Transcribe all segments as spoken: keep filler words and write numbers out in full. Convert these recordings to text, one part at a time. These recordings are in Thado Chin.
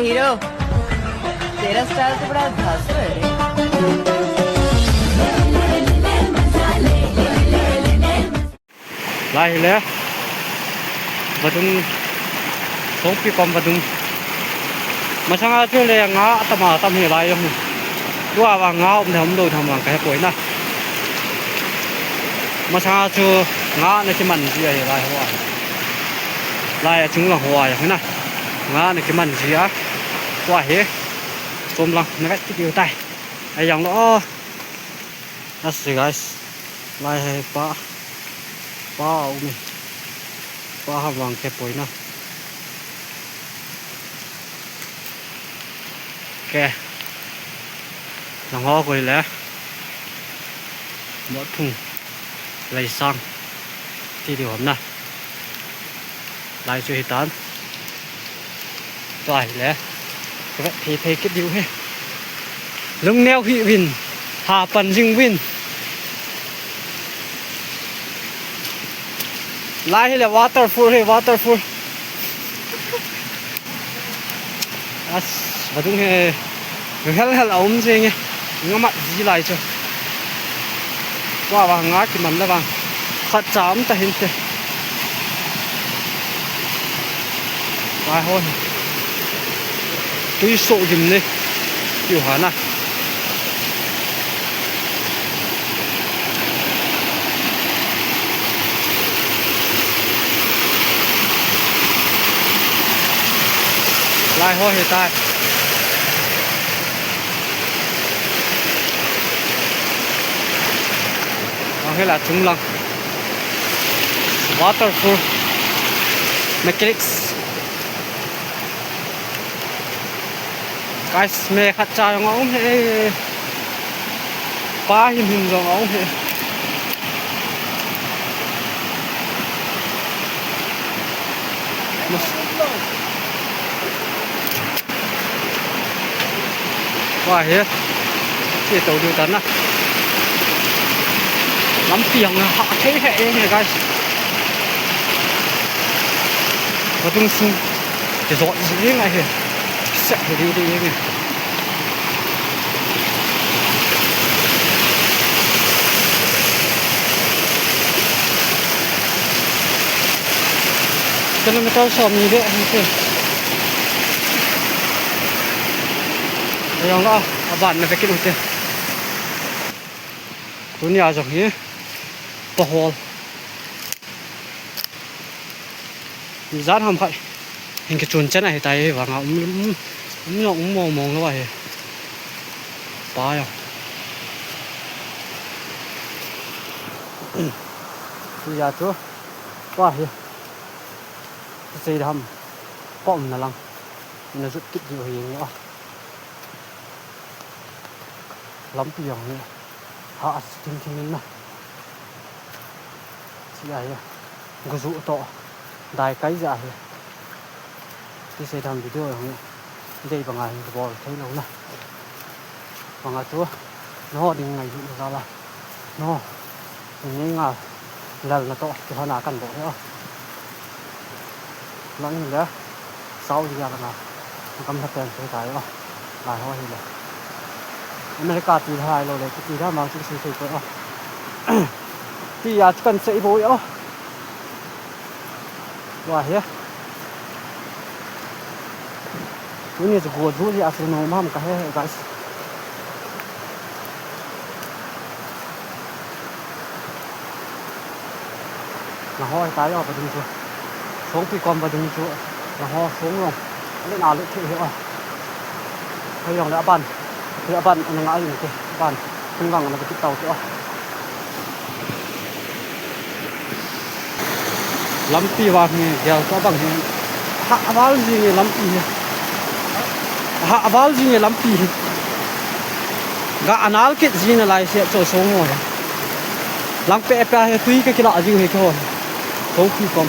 हीरो, तेरा स्टाइल तो बड़ा धांसू है रे। Lai hi le, vadung, Songpi kom vadung. Masanga chu le nga atam atam hi lai jong. Tua vang nga um le um lou tham vang ka hepoi na. Masanga chu nga ana kiman ji ahi lai ho a. Lai a chung lang ho a jong na. Nga ana kiman ji a. Tua hi. Chom lang na vet kit diu tai. Ai jong lo. That's it, guys. Lai hi pa. Pa a um e. Pa ham vang ka hepoi na. Ke. Nang ho koi le. Mo thung. Lai sang. Ti diu ham na. Lai chu hitan. Tua hi le. Ka vet phei phei kit diu hi. Lungneo hih uvin. Ha pan jing uvin. Lai hi le waterfall hi, waterfall. As, vadung hi. Hel hel a um jing e. Nga mat ji lai chu. Tua vang nga kiman le vang. Khat cha um ta hinte. Lai ho hi. Tui so gim le. Tiu ha na. Lai ho hi tai. Ang hela chung lang. Waterfall. Mechanics. Guys, me khat cha jong a um e. Pa him him jong a um e. Mas- Wa he. Che to diu tan na. Lampi ang ha thei he e he, guys. Vadung sung. Kijot ji ngai he. Sep he diu diu he. Kilometer som ni beh hite. Jong la, aban na vekit ute. Tunia jong hi pahol. Jan ham khai. Hin kichun chen ahi tai vanga um, um, um, um mong mong lou ahi. Pa jong. Tunia chu. Tua hi. Sei dam. Pom na lang. Na jut kit diu hi nge a. Lampi jong hi. Ha a thing thing in na. Chi a hi. Guju to. Dai kai ja hi. Ti sei dam video jong hi. Dei banga hin bol thei lou na. Banga chu. No ding ngai ju na la. No. Ni nga lal na to, tu hana kan bol he o. Lang le, Saudi Arabia na. Kam na pen tu tai o. Lai ho hi le. America ti hai lou le, ti da ma chu si thei ko o. Ti a chu kan sei bo o. Wa he. Tuni chu go ju ji a chu nom ham ka he, guys. Na hoi tai o vadung chu. Songpi kom vadung chu. Na ho song long. Le na le the he o. Hoi long le aban. He aban na nga yung te. Aban. Tung gang na ki tau te o. Lampi vang hi, gel to bang hi. Ha, aval jing e lampi hi. Ha, aval jing e lampi hi. Ga anal kit jing e lai se cho song ho hi. Lang pe pe hi tui ka kila jiu hi ko. Songpi kom.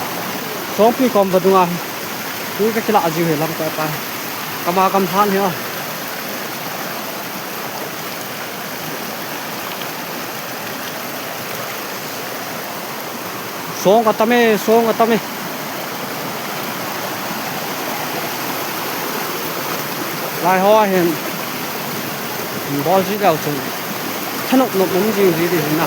Songpi kom vadung a hi. Tui ka kila jiu hi lang pe pe. Kama kam than hi a. Song atam e, song atam e. Lai ho hin, bol ji leu chun, thanop nop um jing ji ding hin na.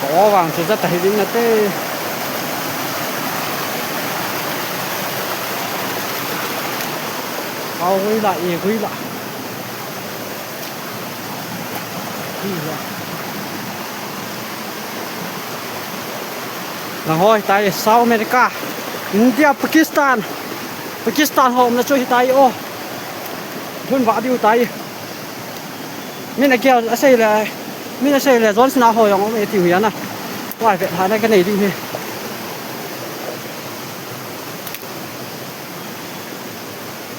Ka o vang chu jat ahi ding nate. Kau gui la, e gui la. Lang ho hitai, South America, India, Pakistan. Pakistan ho umna chu hitai o. Lhun vah diu tai. Min a kial a sei le, min a sei le, John Cena ho jong um e tiu hi ana. Tua vet lhahna ka nei diu hi.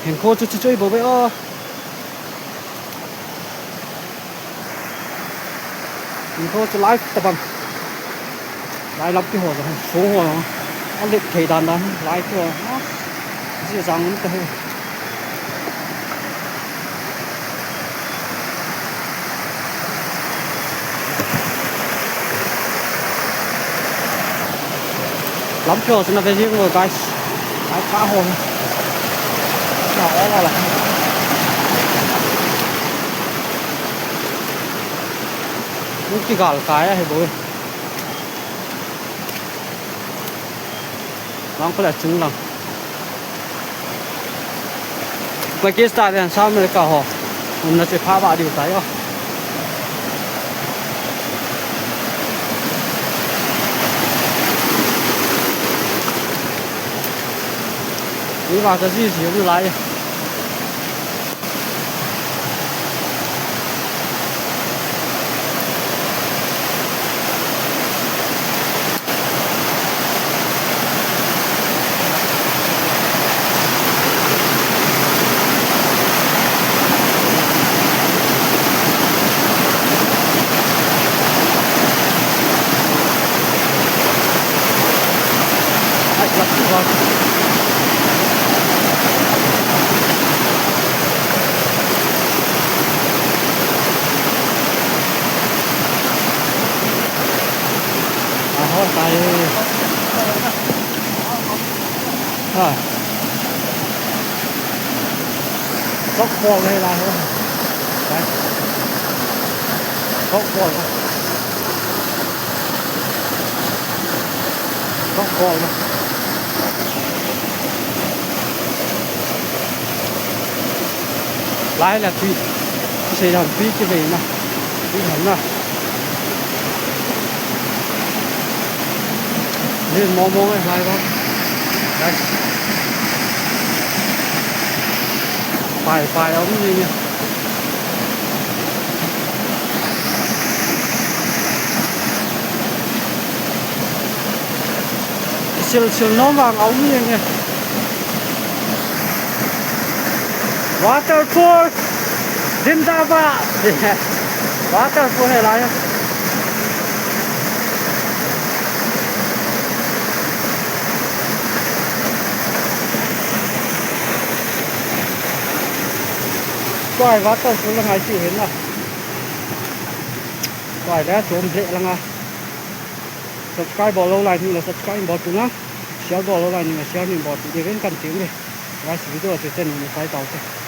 Hinkho chu chu chu bou ve o. Hinkho chu live tabang. Lai lampi ho jong, song ho jong. A let thei dan dan, lai pi ho. Jia jang um ta hi. Lampi ho chu na ve jing uvo, guys. Ai, pa ho. Na o la la. Hung kigal kai ahi bou. Lang ko la chung lang. Pakistan le South America ho umna chu pha ba diu tai o. Ni ba ta ji ji um lai. Aho tai. Ha. Rock wall hi lai ho. Lai. Rock wall. Rock wall. Lai la tui. Sei dan tui kivei na. Tui han na. Len mong mong e lai vang. Guys. Pai, pai, um ni ni. Sil, sil nom vang, um ni ni. Waterfall. Zindabad. Waterfall hi lai. Tua hi waterfall la ngai ti hin na. Tua hi le chom ble la nga. Subscribe bol lou lai ni le subscribe bol tu na. Share bol lou lai ni le share ni bol tu. Even kan ting le. Guys, video chu chen ni sai tau te.